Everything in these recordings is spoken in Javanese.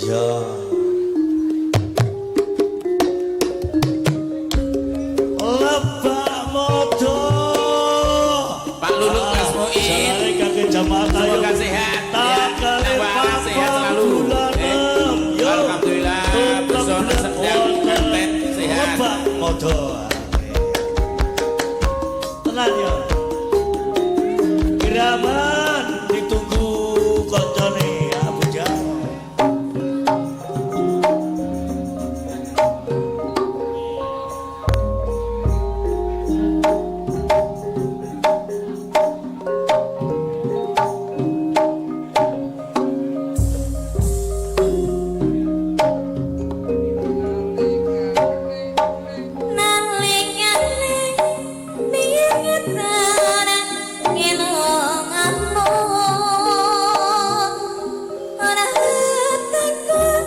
Iya. Lebak Modo. Pak Luluk, Mas Muin. Jalane kangge jamaah tayo. Semoga sehat ya. Tambah sehat selalu. Yo. Alhamdulillah pesona sedang konten sehat. Lebak Modo. Tenan yo. Geraman ditunggu koncone Abu Jahal. Nalikane biyen ngelong ora takut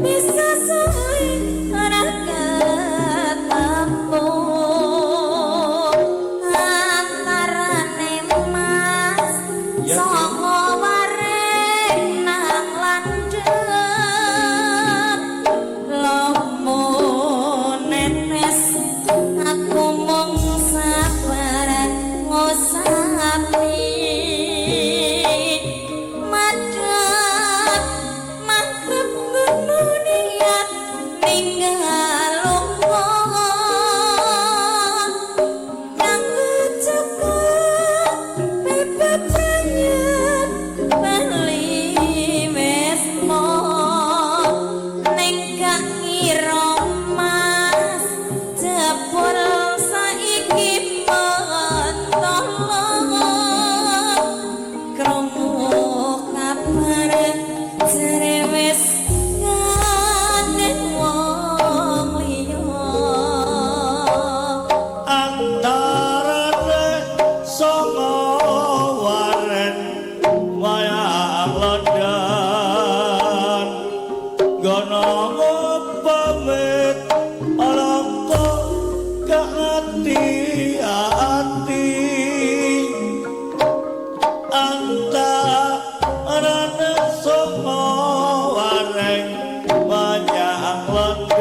bisa suwe ora ketemu antarane mas Ya, songo wareng nang landhep lomo netes aku mung sabar ngosapi madhep madhep niat ninggal lunga kanggo cukup bebebanget bali wis mo ning gak ngira mas jebul saiki mentolo krungu kabar jere wis gandeng wong liya. Antarane songo waren wayang London gono pamit alangka gak ati-ati antarane songo waren wayang London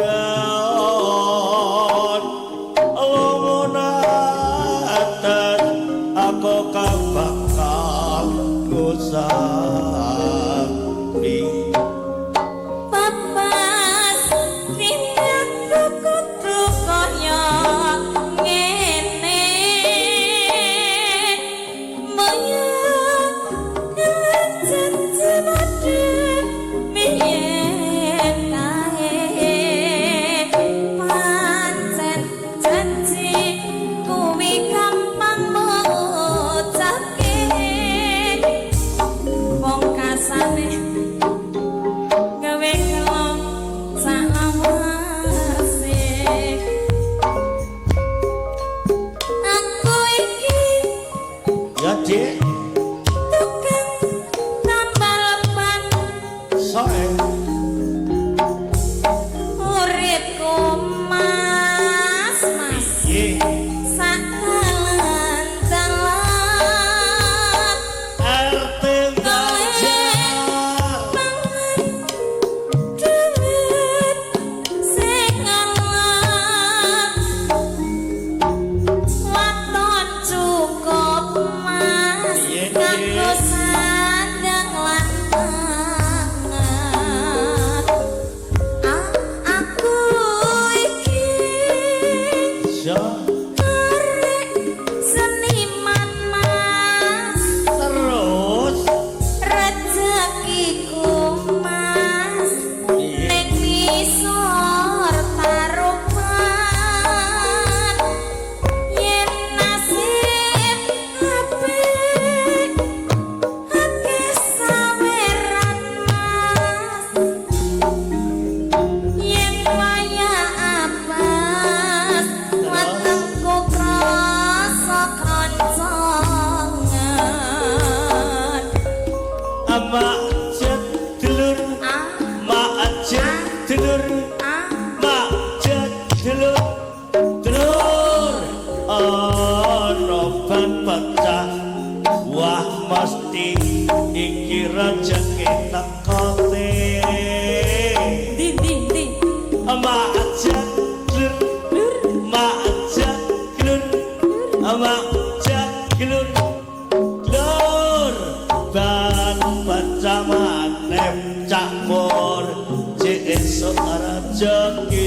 atas aku kang bakal ngusapi. Papas aku kudu kaya ngene moyo janji madhep biyen kae pancen janji kuwi gampang ngucapke wong kasane gawe kelong salawase aku iki Ya, Dik. Tukang tambal ban. Soe. Uripku mas mas Piye? Sak dalan-dalan. RT Banjar. Pangan duit sing ngalap waton cukup mas Piye, kanggo piye? sandang lan pangan. M Cak Pur, cek esuk rejeki.